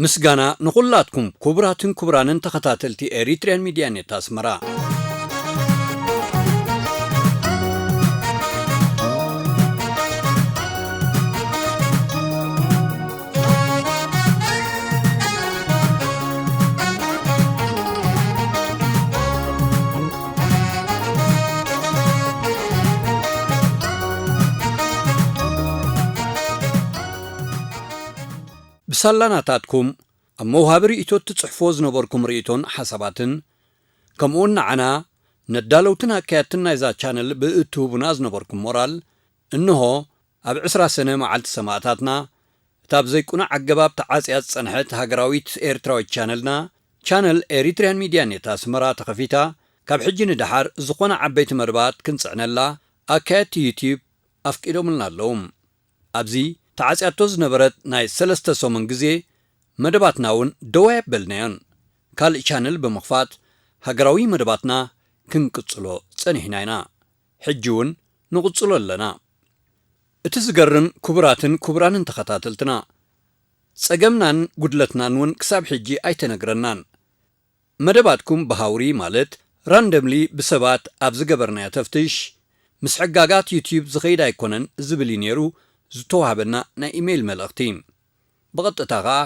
ምስጋና ንኹላትኩም ክቡራትን ክቡራንን ተኸታተልቲ ኤሪትሪያን ሚድያ ኔት ኣስመራ። ብሳላ ናታትኩም ኣብ መውሃቢ ርእይቶ እትጽሕፍዎ ዝነበርኩም ርእይቶን ሓሳባትን፣ ከምኡውን ንዓና ነዳለውትን ኣካየድትን ናይዛ ቻነል ብእትህቡና ዝነበርኩም ሞራል፣ እንሆ ኣብ ዕስራ ሰነ መዓልቲ ሰማእታትና፣ እታ ብዘይቁኑዕ ኣገባብ ተዓጽያ ዝጸንሐት ሃገራዊት ኤርትራዊት ቻነልና፣ ቻነል ኤሪትሪያን ሚድያ ኔት ኣስመራ ተኸፊታ፣ ካብ ሕጂ ንደሓር ዝኾነ ዓበይቲ መደባት ክንጽዕነላ ኣካየድቲ ዩትዩብ ኣፍቂዶምልና ኣለዉ። ኣብዚ ተዓጽያቶ ዝነበረት ናይ ሰለስተ ሰሙን ግዜ፣ መደባትና እውን ደው ኣየበልናዮን። ካልእ ቻነል ብምኽፋት፣ ሃገራዊ መደባትና ክንቅጽሎ ጸኒሕና ኢና። ሕጂ እውን ንቕጽሎ ኣለና። እቲ ዝገርም፣ ክቡራትን ክቡራንን ተኸታተልትና፣ ጸገምናን ጉድለትናን እውን ክሳብ ሕጂ ኣይተነግረናን። መደባትኩም ብሃውሪ፣ ማለት ራንደምሊ ብሰባት ኣብ ዝገበርናዮ ተፍትሽ፣ ምስ ሕጋጋት ዩትዩብ ዝኸይድ ኣይኮነን ዝብል እዩ ነይሩ ዝተዋህበና ናይ ኢሜይል መልእኽቲ። ብቐጥታ ኸኣ፣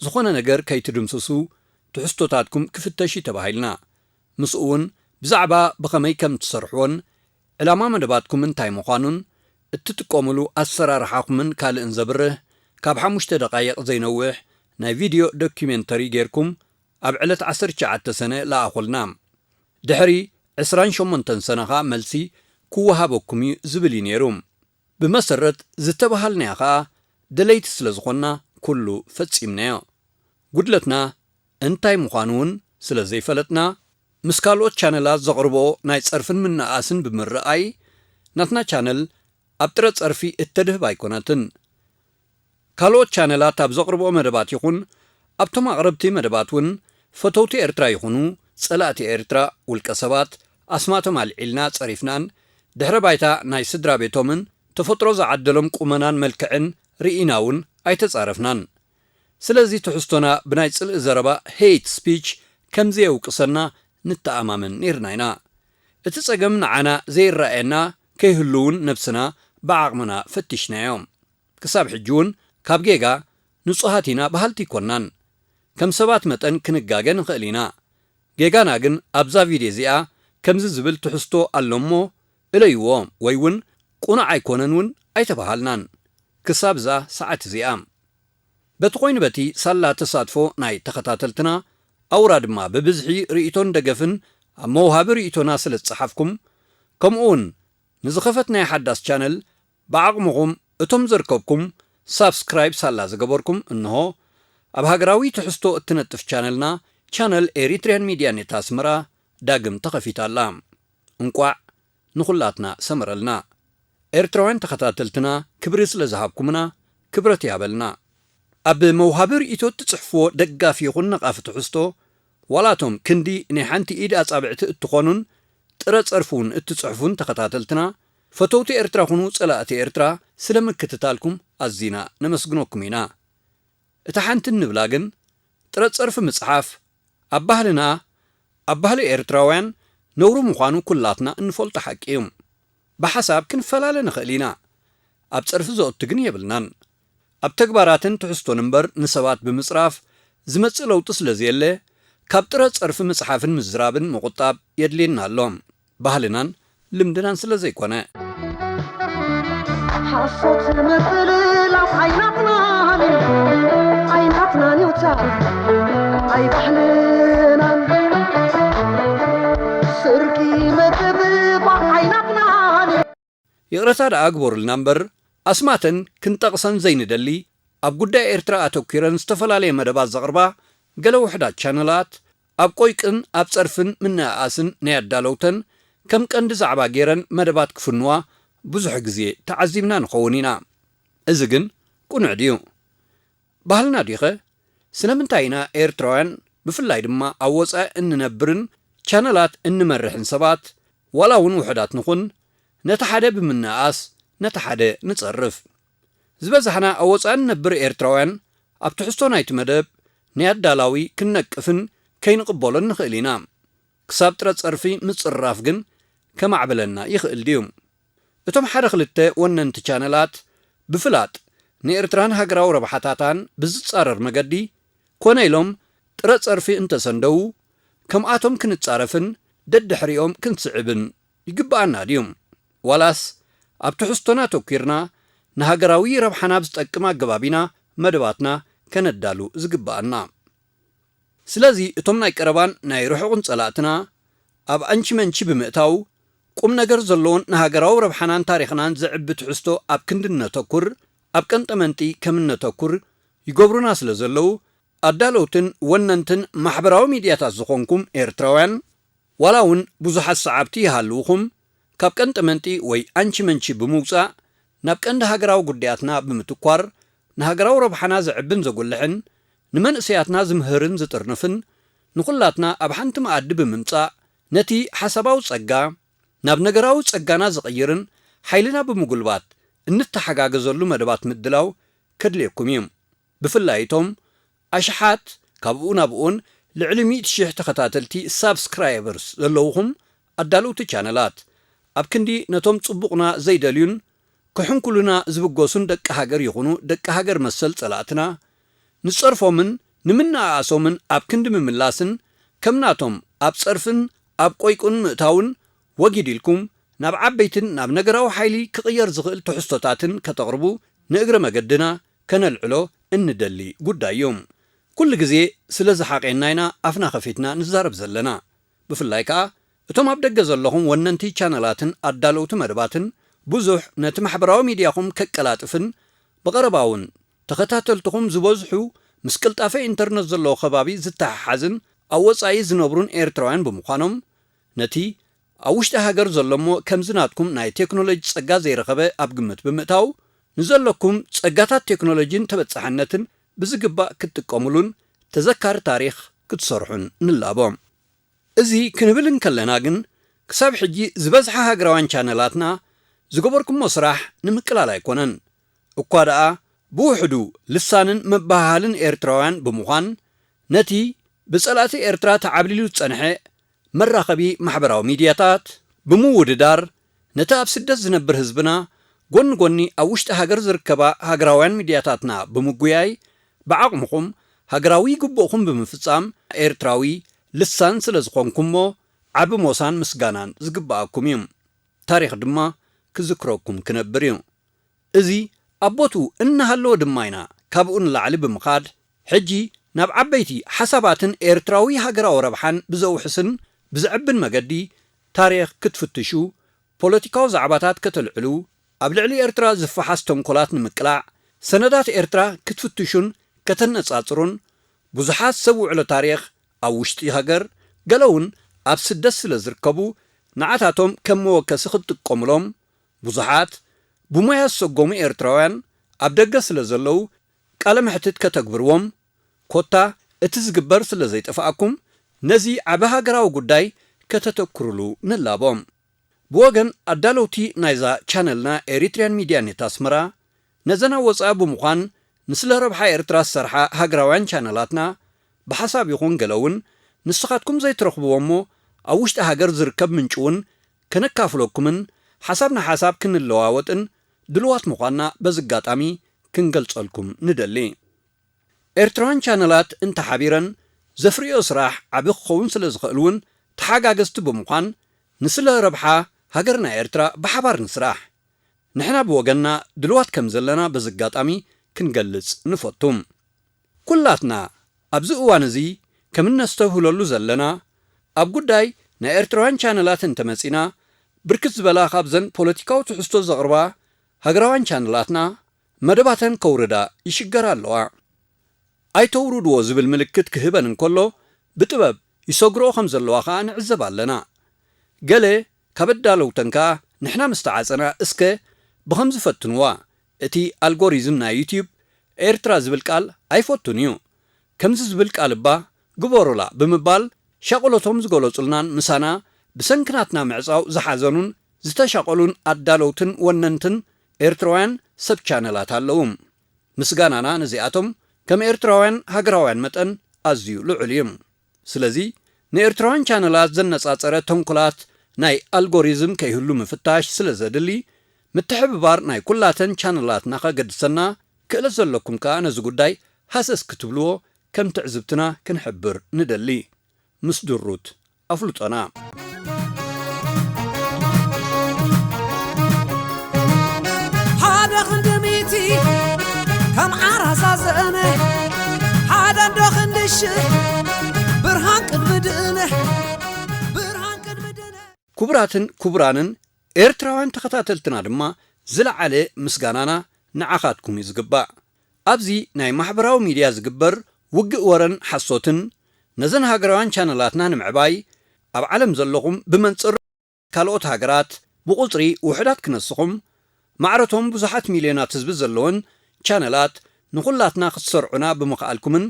ዝኾነ ነገር ከይትድምስሱ ትሕዝቶታትኩም ክፍተሽ እዩ ተባሂልና። ምስኡ እውን ብዛዕባ ብኸመይ ከም እትሰርሕዎን ዕላማ መደባትኩም እንታይ ምዃኑን እትጥቀሙሉ ኣሰራርሓኹምን ካልእን ዘብርህ ካብ ሓሙሽተ ደቓይቕ ዘይነውሕ ናይ ቪድዮ ዶክዩሜንተሪ ጌርኩም ኣብ ዕለት ዓሰርተ ትሽዓተ ሰነ ለኣኹልና። ድሕሪ ዕስራን ሸሞንተን ሰነ ኸኣ መልሲ ክወሃበኩም እዩ ዝብል እዩ ነይሩ። ብመሰረት ዝተባሃልናዮ ኸኣ ደለይቲ ስለ ዝኾንና ኩሉ ፈጺምናዮ። ጉድለትና እንታይ ምዃኑ እውን ስለ ዘይፈለጥና፣ ምስ ካልኦት ቻነላት ዘቕርብኦ ናይ ጸርፍን ምንእኣስን ብምርኣይ፣ ናትና ቻነል ኣብ ጥረ ጸርፊ እተድህብ ኣይኮነትን። ካልኦት ቻነላት ኣብ ዘቕርብኦ መደባት ይኹን ኣብቶም ኣቕረብቲ መደባት እውን ፈተውቲ ኤርትራ ይኹኑ ጸላእቲ ኤርትራ ውልቀ ሰባት ኣስማቶም ኣልዒልና ጸሪፍናን ድሕረ ባይታ ናይ ስድራ ቤቶምን ተፈጥሮ ዝዓደሎም ቁመናን መልክዕን ርኢና እውን ኣይተጻረፍናን። ስለዚ ትሕዝቶና ብናይ ጽልኢ ዘረባ፣ ሄይት ስፒች፣ ከም ዘየውቅሰና ንተኣማመን ነይርና ኢና። እቲ ጸገም ንዓና ዘይረኣየና ከይህሉ እውን ነብስና ብዓቕምና ፈቲሽናዮ። ክሳብ ሕጂ እውን ካብ ጌጋ ንጹሃት ኢና በሃልቲ ኣይኮናን። ከም ሰባት መጠን ክንጋገ ንኽእል ኢና። ጌጋና ግን ኣብዛ ቪድዮ እዚኣ ከምዚ ዝብል ትሕዝቶ ኣሎ እሞ እለይዎ ወይ እውን ቅኑዕ ኣይኮነን እውን ኣይተባሃልናን። ክሳብ እዛ ሰዓት እዚኣ። በቲ ኮይኑ በቲ ሳላ ተሳትፎ ናይ ተኸታተልትና፣ ኣውራ ድማ ብብዝሒ ርእይቶን ደገፍን ኣብ መውሃቢ ርእይቶና ስለ ዝጸሓፍኩም፣ ከምኡ እውን ንዝኸፈትናዮ ሓዳስ ቻነል ብዓቕምኹም እቶም ዘርከብኩም ሳብስክራይብ ሳላ ዝገበርኩም፣ እንሆ ኣብ ሃገራዊ ትሕዝቶ እትነጥፍ ቻነልና፣ ቻነል ኤሪትሪያን ሚድያ ኔት ኣስመራ ዳግም ተኸፊታ ኣላ። እንቋዕ ንኹላትና ሰመረልና። ኤርትራውያን ተኸታተልትና ክብሪ ስለ ዝሃብኩምና ክብረት ይሃበልና። ኣብ መውሃቢ ርእይቶ እትጽሕፍዎ ደጋፊ ይኹን ነቓፊ ትሕዝቶ፣ ዋላ እቶም ክንዲ ናይ ሓንቲ ኢድ ኣጻብዕቲ እትኾኑን ጥረ ጸርፊ እውን እትጽሕፉን ተኸታተልትና፣ ፈተውቲ ኤርትራ ኩኑ ጸላእቲ ኤርትራ፣ ስለ ምክትታልኩም ኣዚና ነመስግነኩም ኢና። እታ ሓንቲ እንብላ ግን፣ ጥረ ጸርፊ ምጽሓፍ ኣብ ባህልና፣ ኣብ ባህሊ ኤርትራውያን ነውሪ ምዃኑ ኩላትና እንፈልጦ ሓቂ እዩ። ብሓሳብ ክንፈላለ ንኽእል ኢና፣ ኣብ ጸርፊ ዘእቱ ግን የብልናን። ኣብ ተግባራትን ትሕዝቶን እምበር ንሰባት ብምጽራፍ ዝመጽእ ለውጢ ስለ ዘየለ፣ ካብ ጥረ ጸርፊ ምጽሓፍን ምዝራብን ምቑጣብ የድልየና ኣሎ። ባህልናን ልምድናን ስለ ዘይኮነ። ሓሶት ምትልላፍ ዓይናትናን እዩ፣ ዓይናትናን እዩ፣ ታ-፣ ኣይ ባህልናን። ስርቂ ምጥብባቕ ዓይናትናን እዩ። ይቕረታ ደኣ ግበሩልና እምበር፣ ኣስማተን ክንጠቕሰን ዘይንደሊ፣ ኣብ ጉዳይ ኤርትራ ኣተኲረን ዝተፈላለየ መደባት ዘቕርባ ገለ ውሑዳት ቻነላት፣ ኣብ ቆይቅን ኣብ ጸርፍን ምንእኣስን ናይ ኣዳለውተን ከም ቀንዲ ዛዕባ ገይረን መደባት ክፍንዋ ብዙሕ ግዜ ተዓዚብና ንኸውን ኢና። እዚ ግን ቅኑዕ ድዩ? ባህልና ዲኸ? ስለምንታይ ኢና ኤርትራውያን፣ ብፍላይ ድማ ኣብ ወጻኢ እንነብርን ቻነላት እንመርሕን ሰባት፣ ዋላ እውን ውሑዳት ንኹን፣ ነቲ ሓደ ብምንእኣስ ነቲ ሓደ ንጸርፍ? ዝበዛሕና ኣብ ወጻኢ እንነብር ኤርትራውያን፣ ኣብ ትሕዝቶ ናይቲ መደብ ናይ ኣዳላዊ ክንነቅፍን ከይንቕበሎን ንኽእል ኢና። ክሳብ ጥረ ጸርፊ ምጽርራፍ ግን ከማዕብለና ይኽእል ድዩ? እቶም ሓደ ክልተ ወነንቲ ቻነላት ብፍላጥ ንኤርትራን ሃገራዊ ረብሓታታን ብዝጻረር መገዲ ኮነ ኢሎም ጥረ ጸርፊ እንተሰንደዉ፣ ከምኣቶም ክንጻረፍን ደድሕሪኦም ክንስዕብን ይግብኣና ድዩ? ዋላስ ኣብ ትሕዝቶና ተኲርና ንሃገራዊ ረብሓና ብዝጠቅም ኣገባብ ኢና መደባትና ከነዳሉ ዝግብኣና? ስለዚ እቶም ናይ ቀረባን ናይ ርሑቕን ጸላእትና ኣብ ኣንቺ መንቺ ብምእታው፣ ቁም ነገር ዘለዎን ንሃገራዊ ረብሓናን ታሪኽናን ዘዕቢ ትሕዝቶ ኣብ ክንዲ እነተኩር፣ ኣብ ቀንጠመንጢ ከም እነተኩር ይገብሩና ስለ ዘለዉ፣ ኣዳለውትን ወነንትን ማሕበራዊ ሚድያታት ዝኾንኩም ኤርትራውያን፣ ዋላ እውን ብዙሓት ሰዓብቲ ይሃልውኹም፣ ካብ ቀንጠመንጢ ወይ ኣንቺ መንቺ ብምውጻእ፣ ናብ ቀንዲ ሃገራዊ ጉዳያትና ብምትኳር፣ ንሃገራዊ ረብሓና ዘዕብን ዘጉልሕን፣ ንመንእሰያትና ዝምህርን ዝጥርንፍን፣ ንኹላትና ኣብ ሓንቲ መኣዲ ብምምጻእ፣ ነቲ ሓሳባዊ ጸጋ ናብ ነገራዊ ጸጋና ዝቕይርን ሓይልና ብምጉልባት እንተሓጋገዘሉ መደባት ምድላው ከድልየኩም እዩ። ብፍላይ እቶም ኣሽሓት፣ ካብኡ ናብኡን ልዕሊ ሚእቲ ሺሕ ተኸታተልቲ፣ ሳብስክራይበርስ፣ ዘለውኹም ኣዳለውቲ ቻነላት፣ ኣብ ክንዲ ነቶም ጽቡቕና ዘይደልዩን ክሕንኩሉና ዝብገሱን ደቂ ሃገር ይኹኑ ደቂ ሃገር መሰል ጸላእትና፣ ንጸርፎምን ንምንእኣሶምን ኣብ ክንዲ ምምላስን፣ ከም ናቶም ኣብ ጸርፍን ኣብ ቆይቁን ምእታውን ወጊድ ኢልኩም፣ ናብ ዓበይትን ናብ ነገራዊ ሓይሊ ክቕየር ዝኽእል ትሕዝቶታትን ከተቕርቡ ንእግረ መገድና ከነልዕሎ እንደሊ ጉዳይ እዩ። ኩሉ ግዜ ስለ ዝሓቄና ኢና ኣፍና ከፊትና ንዛረብ ዘለና። ብፍላይ ከኣ እቶም ኣብ ደገ ዘለኹም ወነንቲ ቻነላትን ኣዳለውቲ መደባትን፣ ብዙሕ ነቲ ማሕበራዊ ሚድያኹም ከቀላጥፍን ብቐረባ እውን ተኸታተልትኹም ዝበዝሑ ምስ ቅልጣፈ ኢንተርነት ዘለዎ ከባቢ ዝተሓሓዝን ኣብ ወጻኢ ዝነብሩን ኤርትራውያን ብምዃኖም፣ ነቲ ኣብ ውሽጢ ሃገር ዘሎ እሞ ከምዚ ናትኩም ናይ ቴክኖሎጂ ጸጋ ዘይረኸበ ኣብ ግምት ብምእታው፣ ንዘለኩም ጸጋታት ቴክኖሎጂን ተበጻሕነትን ብዝግባእ ክትጥቀሙሉን ተዘካሪ ታሪኽ ክትሰርሑን ንላቦ። እዚ ክንብል እንከለና ግን፣ ክሳብ ሕጂ ዝበዝሓ ሃገራውያን ቻነላትና ዝገበርኩሞ ስራሕ ንምቅላል ኣይኮነን። እኳ ደኣ ብውሕዱ ልሳንን መበሃሃልን ኤርትራውያን ብምዃን፣ ነቲ ብጸላእቲ ኤርትራ ተዓብሊሉ ዝጸንሐ መራኸቢ ማሕበራዊ ሚድያታት ብምውድዳር፣ ነቲ ኣብ ስደት ዝነብር ህዝብና፣ ጎኒ ጎኒ ኣብ ውሽጢ ሃገር ዝርከባ ሃገራውያን ሚድያታትና ብምጉያይ፣ ብዓቕምኹም ሃገራዊ ግቡእኹም ብምፍጻም፣ ኤርትራዊ ልሳን ስለ ዝኾንኩምሞ፣ ዓቢ ሞሳን ምስጋናን ዝግብኣኩም እዩ። ታሪኽ ድማ ክዝክረኩም ክነብር እዩ። እዚ ኣብ ቦትኡ እናሃለወ ድማ ኢና ካብኡ ንላዕሊ ብምኻድ፣ ሕጂ ናብ ዓበይቲ ሓሳባትን ኤርትራዊ ሃገራዊ ረብሓን ብዘውሕስን ብዘዕብን መገዲ ታሪኽ ክትፍትሹ፣ ፖለቲካዊ ዛዕባታት ከተልዕሉ፣ ኣብ ልዕሊ ኤርትራ ዝፈሓስ ተንኮላት ንምቅላዕ፣ ሰነዳት ኤርትራ ክትፍትሹን ከተነጻጽሩን፣ ብዙሓት ሰብ ውዕሎ ታሪኽ ኣብ ውሽጢ ሃገር፣ ገለ እውን ኣብ ስደት ስለ ዝርከቡ፣ ንዓታቶም ከም መወከሲ ክትጥቀሙሎም፣ ብዙሓት ብሞያ ዝሰጎሙ ኤርትራውያን ኣብ ደገ ስለ ዘለዉ፣ ቃለ መሕትት ከተግብርዎም፣ ኮታ እቲ ዝግበር ስለ ዘይጠፍኣኩም፣ ነዚ ዓቢ ሃገራዊ ጉዳይ ከተተኩሩሉ ንላቦ። ብወገን ኣዳለውቲ ናይዛ ቻነልና፣ ኤሪትሪያን ሚድያ ኔት ኣስመራ፣ ነዘን ኣብ ወጻኢ ብምዃን ንስለ ረብሓ ኤርትራ ዝሰርሓ ሃገራውያን ቻነላትና፣ ብሓሳብ ይኹን ገለ እውን ንስኻትኩም ዘይትረኽብዎ እሞ ኣብ ውሽጢ ሃገር ዝርከብ ምንጪ እውን ከነካፍለኩምን ሓሳብ ንሓሳብ ክንለዋወጥን ድልዋት ምዃንና በዚ ኣጋጣሚ ክንገልጸልኩም ንደሊ። ኤርትራውያን ቻነላት እንተሓቢረን ዘፍርዮ ስራሕ ዓቢ ክኸውን ስለ ዝኽእል እውን ተሓጋገዝቲ ብምዃን ንስለ ረብሓ ሃገርና ኤርትራ ብሓባር ንስራሕ። ንሕና ብወገንና ድልዋት ከም ዘለና በዚ ኣጋጣሚ ክንገልጽ ንፈቱ። ኩላትና ኣብዚ እዋን እዚ ከም እነስተብህለሉ ዘለና፣ ኣብ ጉዳይ ናይ ኤርትራውያን ቻነላት እንተመጺና፣ ብርክት ዝበላ ካብዘን ፖለቲካዊ ትሕዝቶ ዘቕርባ ሃገራውያን ቻነላትና መደባተን ከውርዳ ይሽገራ ኣለዋ። ኣይተውርድዎ ዝብል ምልክት ክህበን እንከሎ፣ ብጥበብ ይሰግርኦ ከም ዘለዋ ከኣ ንዕዘብ ኣለና። ገለ ካብ ኣዳለውተን ከኣ ንሕና ምስ ተዓጸና እስከ ብኸምዚ ፈትንዋ፣ እቲ ኣልጎሪዝም ናይ ዩትዩብ ኤርትራ ዝብል ቃል ኣይፈቱን እዩ። ከምዚ ዝብል ቃል እባ ግበሩላ ብምባል ሻቕሎቶም ዝገለጹልናን ምሳና ብሰንኪ ናትና ምዕጻው ዝሓዘኑን ዝተሻቐሉን ኣዳለውትን ወነንትን ኤርትራውያን ሰብ ቻነላት ኣለዉ። ምስጋናና ነዚኣቶም ከም ኤርትራውያን ሃገራውያን መጠን ኣዝዩ ልዑል እዩ። ስለዚ ንኤርትራውያን ቻነላት ዘነጻጸረ ተንኮላት ናይ ኣልጎሪዝም ከይህሉ ምፍታሽ ስለ ዘድሊ፣ ምትሕብባር ናይ ኩላተን ቻነላትና ከገድሰና፣ ክእለት ዘለኩም ከኣ ነዚ ጉዳይ ሃሰስ ክትብልዎ ከም ትዕዝብትና ክንሕብር ንደሊ። ምስ ድሩት ኣፍልጦና። ሓደ ክንዲ ሚእቲ ከም ዓራዛ ዘእነ፣ ሓደ እንዶ ክንዲ ሽሕ ብርሃን ቅድሚ ድእነ፣ ብርሃን ቅድሚ ድእነ። ክቡራትን ክቡራንን ኤርትራውያን ተኸታተልትና ድማ ዝለዓለ ምስጋናና ንዓኻትኩም እዩ ዝግባእ። ኣብዚ ናይ ማሕበራዊ ሚድያ ዝግበር ውግእ ወረን ሓሶትን ነዘን ሃገራውያን ቻነላትና ንምዕባይ ኣብ ዓለም ዘለኹም ብመንጽር ካልኦት ሃገራት ብቑጽሪ ውሑዳት ክነስኹም፣ ማዕረቶም ብዙሓት ሚልዮናት ህዝቢ ዘለወን ቻነላት ንኹላትና ክትሰርዑና ብምኽኣልኩምን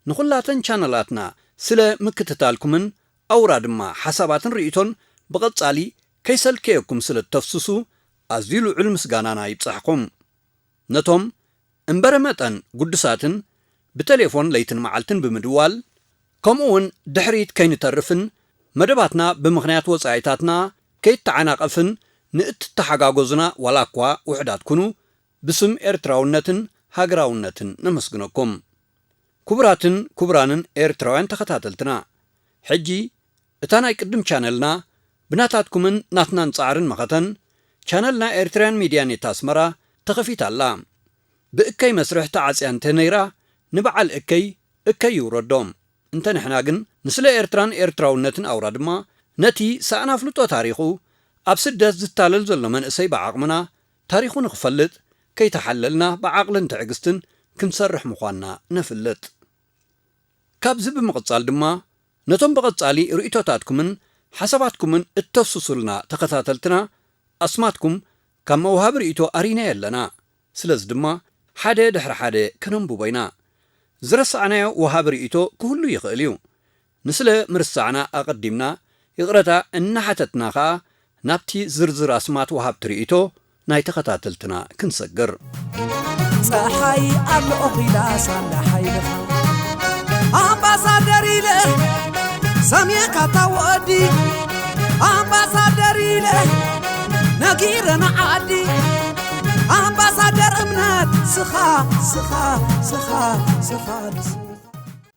ንኹላተን ቻነላትና ስለ ምክትታልኩምን ኣውራ ድማ ሓሳባትን ርእይቶን ብቐጻሊ ከይሰልከየኩም ስለ እተፍስሱ ኣዝዩ ልዑል ምስጋናና ይብጻሕኩም። ነቶም እምበረ መጠን ግዱሳትን ብተሌፎን ለይትን መዓልትን ብምድዋል፣ ከምኡ እውን ድሕሪት ከይንተርፍን መደባትና ብምኽንያት ወጻኢታትና ከይተዓናቐፍን ንእትተሓጋገዙና ዋላ እኳ ውሑዳት ኩኑ፣ ብስም ኤርትራውነትን ሃገራውነትን ነመስግነኩም። ክቡራትን ክቡራንን ኤርትራውያን ተኸታተልትና፣ ሕጂ እታ ናይ ቅድም ቻነልና ብናታትኩምን ናትናን ጻዕርን መኸተን፣ ቻነልና ኤርትራውያን ሚድያ ኔት ኣስመራ ተኸፊታ ኣላ። ብእከይ መስርሕ ተዓጽያ እንተ ነይራ፣ ንበዓል እከይ፣ እከይ ይውረዶ። እንተ ንሕና ግን፣ ንስለ ኤርትራን ኤርትራውነትን ኣውራ ድማ፣ ነቲ ሳእን ኣፍልጦ ታሪኹ፣ ኣብ ስደት ዝታለል ዘሎ መንእሰይ ብዓቕምና፣ ታሪኹ ንኽፈልጥ፣ ከይተሓለልና ብዓቕልን ትዕግስትን ክንሰርሕ ምዃንና ነፍልጥ። ካብዚ ብምቕጻል ድማ፣ ነቶም ብቐጻሊ ርእይቶታትኩምን ሓሳባትኩምን እተፍስሱልና ተኸታተልትና፣ ኣስማትኩም ካብ መውሃቢ ርእይቶ ኣሪና የለና። ስለዚ ድማ፣ ሓደ ድሕሪ ሓደ ከነንብቦ ኢና። ዝረሳዕናዮ ወሃቢ ርእይቶ ክህሉ ይኽእል እዩ። ንስለ ምርሳዕና ኣቐዲምና ይቕረታ እናሓተትና ኸኣ፣ ናብቲ ዝርዝር ኣስማት ወሃብቲ ርእይቶ ናይ ተኸታተልትና ክንሰግር። ጸሓይ ኣለኦኺ ኢላ ሳላ ሓይልኻ ኣምባሳደር ኢለ ሰምየካ እታ ወዲ ኣምባሳደር ኢለ ነጊረ ንዓዲ ኣምባሳደር እምነት ስኻ ስኻ ስኻ ስኻ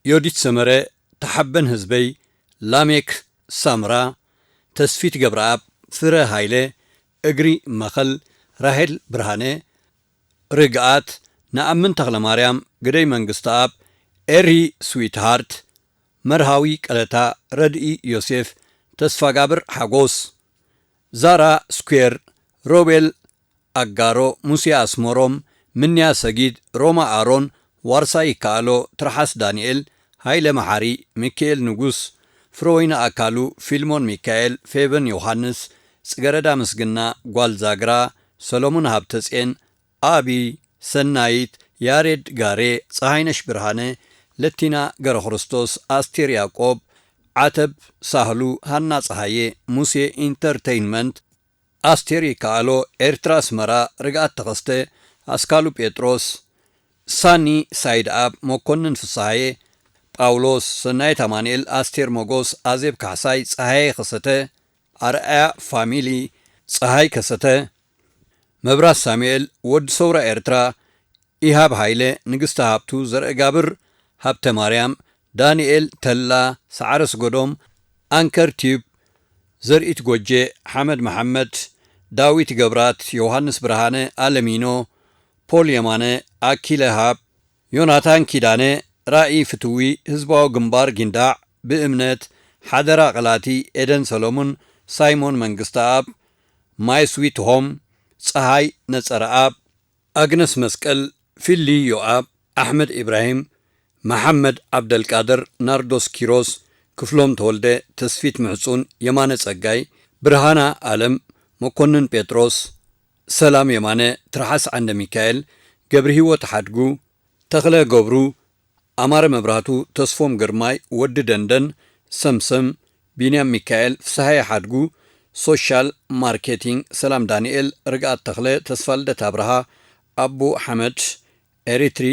ዮዲት ሰመረ፣ ተሓበን ህዝበይ፣ ላሜክ ሳምራ፣ ተስፊት ገብረኣብ፣ ፍረ ሃይለ፣ እግሪ መኸል፣ ራሄል ብርሃነ፣ ርግኣት፣ ነኣምን ተኽለማርያም፣ ግደይ መንግስተኣብ፣ ኤሪ ስዊትሃርት፣ መርሃዊ ቀለታ፣ ረድኢ ዮሴፍ፣ ተስፋጋብር ሓጎስ፣ ዛራ ስኩዌር፣ ሮቤል ኣጋሮ፣ ሙሴ ኣስመሮም፣ ምንያ ሰጊድ፣ ሮማ ኣሮን፣ ዋርሳይ ይከኣሎ፣ ትርሓስ ዳንኤል፣ ሃይለ መሓሪ፣ ሚካኤል ንጉስ፣ ፍረወይኒ ኣካሉ፣ ፊልሞን ሚካኤል፣ ፌቨን ዮሃንስ፣ ጽገረዳ ምስግና፣ ጓል ዛግራ፣ ሰሎሞን ሃብተጼን፣ ኣቢ፣ ሰናይት፣ ያሬድ ጋሬ፣ ጸሃይነሽ ብርሃነ፣ ለቲና ገረክርስቶስ፣ ኣስቴር ያቆብ፣ ዓተብ ሳህሉ፣ ሃና ጸሃየ፣ ሙሴ ኢንተርተይንመንት፣ ኣስቴር ይከኣሎ፣ ኤርትራ ኣስመራ፣ ርግኣት ተኸስተ፣ ኣስካሉ ጴጥሮስ፣ ሳኒ ሳይድኣብ፣ መኮንን ፍስሃየ፣ ጳውሎስ፣ ሰናይት ኣማኑኤል፣ ኣስቴር ሞጎስ፣ ኣዜብ ካሕሳይ፣ ጸሃየ ከሰተ፣ ኣርኣያ ፋሚሊ፣ ጸሃይ ከሰተ፣ መብራት ሳሙኤል፣ ወዲ ሰውራ ኤርትራ፣ ኢሃብ ሃይለ፣ ንግስቲ ሃብቱ፣ ዘርእጋብር ሃብተማርያም፣ ዳንኤል ተላ፣ ሰዓረ ኣስገዶም፣ ኣንከር ቲዩብ፣ ዘርኢት ጎጄ፣ ሓመድ መሓመድ፣ ዳዊት ገብራት፣ ዮሃንስ ብርሃነ፣ ኣለሚኖ፣ ፖል የማነ፣ ኣኪለ ሃብ፣ ዮናታን ኪዳነ፣ ራኢ ፍትዊ፣ ህዝባዊ ግንባር ጊንዳዕ፣ ብእምነት፣ ሓደራ ቀላቲ፣ ኤደን ሰሎሙን፣ ሳይሞን መንግስተኣብ፣ ማይ ስዊት ሆም፣ ጸሃይ ነጸረኣብ፣ ኣግነስ መስቀል፣ ፊሊ ዮኣብ፣ ኣሕመድ ኢብራሂም፣ መሓመድ ዓብደልቃድር፣ ናርዶስ ኪሮስ፣ ክፍሎም ተወልደ፣ ተስፊት ምሕጹን የማነ ጸጋይ፣ ብርሃና ኣለም፣ መኮንን ጴጥሮስ፣ ሰላም የማነ፣ ትርሓስ ዓንደ ሚካኤል፣ ገብርሂወት ሓድጉ፣ ተኽለ ገብሩ፣ ኣማረ መብራህቱ፣ ተስፎም ግርማይ፣ ወዲ ደንደን፣ ሰምሰም፣ ቢንያም ሚካኤል፣ ፍስሃየ ሓድጉ፣ ሶሻል ማርኬቲንግ፣ ሰላም ዳንኤል፣ ርግኣት ተኽለ፣ ተስፋልደት ኣብርሃ፣ ኣቡ ሓመድ፣ ኤሪትሪ፣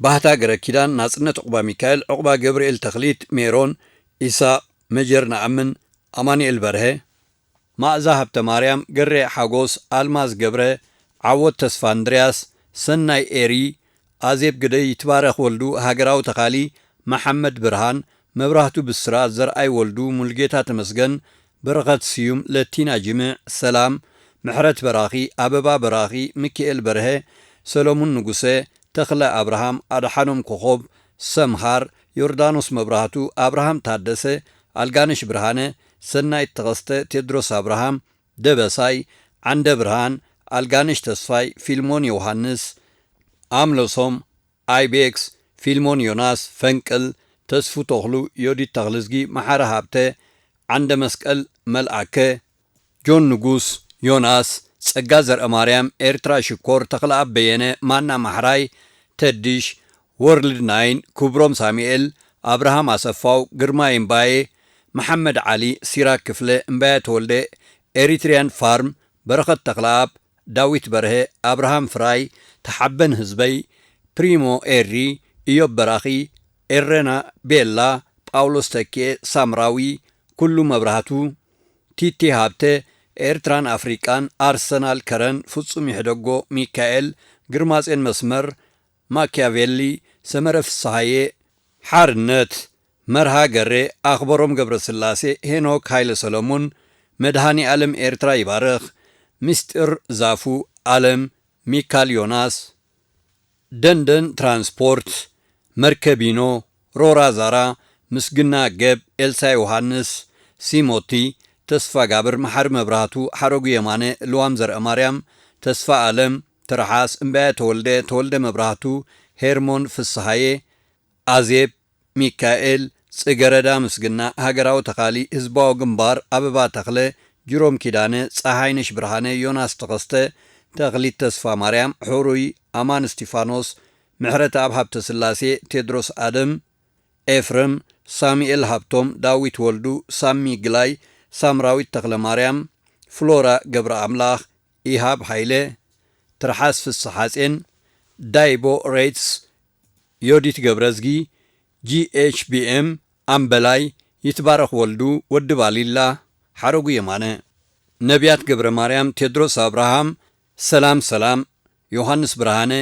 ባህታ ገረኪዳን፣ ናጽነት ዑቕባ ሚካኤል፣ ዑቕባ ገብርኤል፣ ተኽሊት ሜሮን፣ ኢሳቕ መጀር፣ ንኣምን ኣማኑኤል በርሀ፣ ማእዛ ሃብተማርያም፣ ገሬ ሓጎስ፣ ኣልማዝ ገብረ፣ ዓወት ተስፋ እንድርያስ፣ ሰናይ ኤሪ፣ ኣዜብ ግደይ፣ ይትባረኽ ወልዱ፣ ሃገራዊ ተኻሊ፣ መሓመድ ብርሃን፣ መብራህቱ ብስራት፣ ዘርኣይ ወልዱ፣ ሙልጌታ ተመስገን፣ በረኸት ስዩም፣ ለቲና ጅምዕ፣ ሰላም፣ ምሕረት በራኺ፣ ኣበባ በራኺ፣ ሚኪኤል በርሀ፣ ሰሎሙን ንጉሰ፣ ተኽለ ኣብርሃም፣ ኣድሓኖም ኮኾብ፣ ሰምሃር፣ ዮርዳኖስ መብራህቱ፣ ኣብርሃም ታደሰ፣ ኣልጋነሽ ብርሃነ፣ ሰናይት ተኸስተ፣ ቴድሮስ ኣብርሃም፣ ደበሳይ፣ ዓንደ ብርሃን፣ ኣልጋነሽ ተስፋይ፣ ፊልሞን ዮውሃንስ፣ ኣምሎሶም፣ ኣይቤክስ፣ ፊልሞን ዮናስ፣ ፈንቅል፣ ተስፉ ተኽሉ፣ ዮዲት ተኽልዝጊ፣ መሓሪ ሃብተ፣ ዓንደ መስቀል መልኣከ፣ ጆን ንጉስ፣ ዮናስ፣ ጸጋ ዘርአማርያም፣ ኤርትራ ሽኮር፣ ተኽለኣብ በየነ፣ ማና ማሕራይ፣ ተድሽ፣ ወርልድ ናይን፣ ክብሮም ሳሙኤል፣ ኣብርሃም ኣሰፋው፣ ግርማይ እምባዬ፣ መሓመድ ዓሊ፣ ሲራክ ክፍለ፣ እምባየ ተወልደ፣ ኤሪትሪያን ፋርም፣ በረኸት ተኽለኣብ፣ ዳዊት በርሀ፣ ኣብርሃም ፍራይ፣ ተሓበን ህዝበይ፣ ፕሪሞ ኤሪ፣ ኢዮብ በራኺ፣ ኤረና ቤላ፣ ጳውሎስ ተኪኤ፣ ሳምራዊ፣ ኩሉ መብራህቱ፣ ቲቲ ሃብተ፣ ኤርትራን ኣፍሪቃን፣ ኣርሰናል ከረን፣ ፍጹም ይሕደጎ፣ ሚካኤል፣ ግርማጼን መስመር፣ ማኪያቬሊ፣ ሰመረ ፍስሃየ፣ ሓርነት፣ መርሃ ገሬ፣ ኣኽበሮም ገብረስላሴ፣ ሄኖክ ሃይለ ሰሎሙን፣ መድሃኔ ኣለም ኤርትራ ይባርኽ፣ ምስጢር ዛፉ፣ ኣለም፣ ሚካል ዮናስ፣ ደንደን ትራንስፖርት፣ መርከቢኖ፣ ሮራ ዛራ፣ ምስግና ገብ፣ ኤልሳ ዮሃንስ፣ ሲሞቲ፣ ተስፋ ጋብር፣ መሓሪ መብራህቱ፣ ሓረጉ የማነ፣ ልዋም ዘርአማርያም፣ ተስፋ ኣለም፣ ትርሓስ፣ እምባየ ተወልደ፣ ተወልደ መብራህቱ፣ ሄርሞን ፍስሃየ፣ ኣዜብ፣ ሚካኤል፣ ጽገረዳ ምስግና፣ ሃገራዊ ተኻሊ፣ ህዝባዊ ግንባር፣ ኣበባ ተኽለ፣ ጅሮም ኪዳነ፣ ጸሃይነሽ ብርሃነ፣ ዮናስ ተኸስተ፣ ተኽሊት ተስፋ ማርያም፣ ሕሩይ፣ ኣማን እስቲፋኖስ፣ ምሕረተኣብ ሃብተስላሴ፣ ቴድሮስ ኣደም፣ ኤፍረም፣ ሳሙኤል ሃብቶም፣ ዳዊት ወልዱ፣ ሳሚ ግላይ፣ ሳምራዊት ተኽለ ማርያም፣ ፍሎራ ገብረ ኣምላኽ፣ ኢሃብ ሃይለ፣ ትርሓስ ፍስሓጼን፣ ዳይቦ ሬትስ፣ ዮዲት ገብረዝጊ፣ ጂ ኤች ቢ ኤም፣ ኣምበላይ፣ ይትባረኽ ወልዱ፣ ወዲ ባሊላ፣ ሓረጉ የማነ፣ ነቢያት ገብረ ማርያም፣ ቴድሮስ ኣብርሃም፣ ሰላም ሰላም፣ ዮሃንስ ብርሃነ፣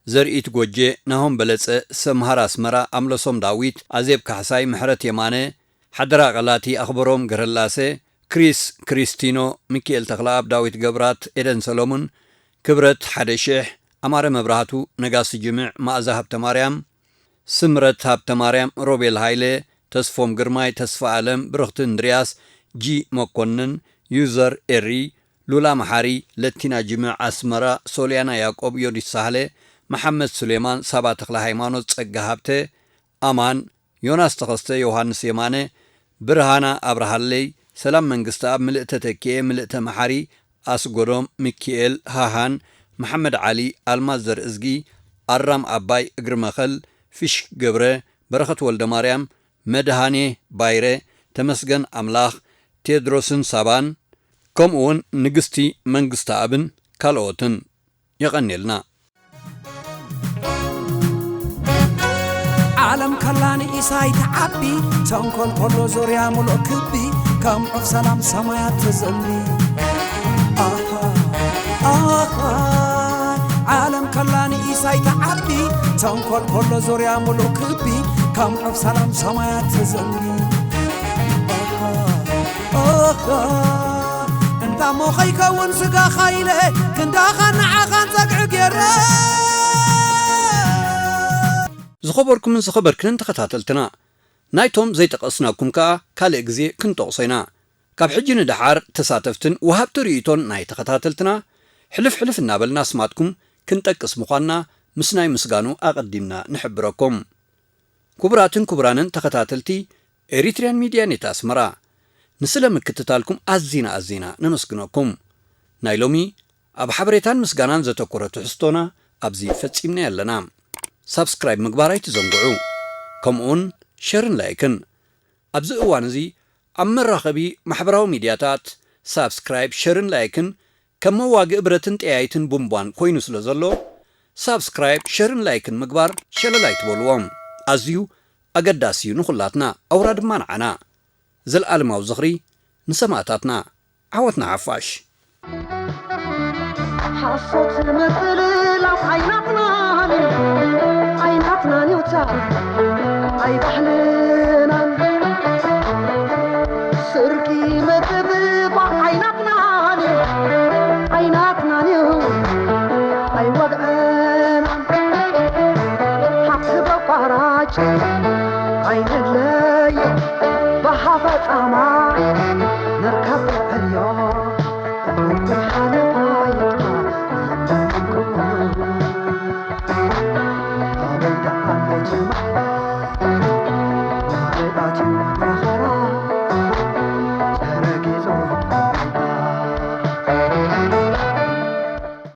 ዘርኢት ጎጄ፣ ናሆም በለጸ፣ ሰምሃር ኣስመራ፣ ኣምለሶም ዳዊት፣ ኣዜብ ካሕሳይ፣ ምሕረት የማነ፣ ሓደራ ቀላቲ፣ ኣኽበሮም ገረላሰ፣ ክሪስ ክሪስቲኖ፣ ሚኪኤል ተኽለኣብ፣ ዳዊት ገብራት፣ ኤደን ሰሎሙን፣ ክብረት ሓደ ሽሕ፣ ኣማረ መብራህቱ፣ ነጋሲ ጅምዕ፣ መኣዛ ሃብተማርያም፣ ስምረት ሃብተማርያም፣ ሮቤል ሃይለ፣ ተስፎም ግርማይ፣ ተስፋ ኣለም፣ ብርኽቲ እንድርያስ፣ ጂ መኮንን፣ ዩዘር ኤሪ፣ ሉላ መሓሪ፣ ለቲና ጅምዕ፣ ኣስመራ፣ ሶልያና ያዕቆብ፣ ዮዲት ሳህለ፣ መሓመድ ሱሌማን፣ ሳባ ተኽለ ሃይማኖት፣ ጸጋ ሃብተ፣ ኣማን፣ ዮናስ ተኸስተ፣ ዮሃንስ የማነ፣ ብርሃና ኣብርሃለይ፣ ሰላም መንግስተኣብ፣ ምልእተ ተኪኤ፣ ምልእተ መሓሪ፣ ኣስጎዶም፣ ሚኪኤል፣ ሃሃን፣ መሓመድ ዓሊ፣ ኣልማዝ ዘርእዝጊ፣ ኣራም ኣባይ፣ እግሪ መኸል፣ ፊሽ ገብረ፣ በረኸት ወልደማርያም፣ መድሃኔ ባይረ፣ ተመስገን ኣምላኽ፣ ቴድሮስን ሳባን፣ ከምኡውን ንግስቲ መንግስተኣብን ካልኦትን። የቐንየልና። ዓለም ከላ ንኢሳይ ትዓቢ፣ ተንኮል ከሎ ዙርያ ሙሉእ ክቢ፣ ከም ዑፍ ሰላም ሰማያት ትዘንቢ። ኣሃ፣ ኣሃ፣ ዓለም ከላ ንኢሳይ ትዓቢ፣ ተንኮል ከሎ ዙርያ ሙሉእ ክቢ፣ ከም ዑፍ ሰላም ሰማያት ትዘንቢ። ኣሃ፣ ኣሃ፣ እንዳ እሞ ኸይከውን ስጋኻ ኢለ፣ ክንዳኻን ንዓኻን ጸግዒ ገይረ። ዝኸበርኩምን ዝኸበርክንን ተኸታተልትና፣ ናይቶም ዘይጠቐስናኩም ከኣ ካልእ ግዜ ክንጠቕሶ ኢና። ካብ ሕጂ ንደሓር ተሳተፍትን ወሃብቲ ርእይቶን ናይ ተኸታተልትና ሕልፍ ሕልፍ እናበልና ኣስማትኩም ክንጠቅስ ምዃንና ምስናይ ምስጋኑ ኣቐዲምና ንሕብረኩም። ክቡራትን ክቡራንን ተኸታተልቲ፣ ኤሪትሪያን ሚድያ ኔት ኣስመራ፣ ንስለ ምክትታልኩም ኣዚና ኣዚና ነመስግነኩም። ናይ ሎሚ ኣብ ሓበሬታን ምስጋናን ዘተኮረ ትሕዝቶና ኣብዚ ፈጺምና ኣለና። ሳብስክራይብ ምግባር ኣይትዘንግዑ። ከምኡውን ሸርን ላይክን። ኣብዚ እዋን እዚ ኣብ መራኸቢ ማሕበራዊ ሚድያታት ሳብስክራይብ፣ ሸርን ላይክን ከም መዋግኢ ብረትን ጠያይትን ቡምቧን ኮይኑ ስለ ዘሎ፣ ሳብስክራይብ፣ ሸርን ላይክን ምግባር ሸለል ኣይትበልዎም። ኣዝዩ ኣገዳሲ እዩ ንኹላትና፣ ኣውራ ድማ ንዓና። ዘልኣለማዊ ዝኽሪ ንሰማእታትና። ዓወት ንሓፋሽ። ሓሶት ምትልላፍ ዓይናትናን እዩ፣ ዓይናትናን እዩ፣ ታ ኣይ ባህልናን። ስርቂ ምትብባዕ ዓይናትናን እዩ፣ ዓይናትናን እዩ፣ ኣይ ወግዕናን። ሓቂ በቋራጭ ኣይንለዮ፣ ብሃፈፃማ ንርከብ ዕዮ።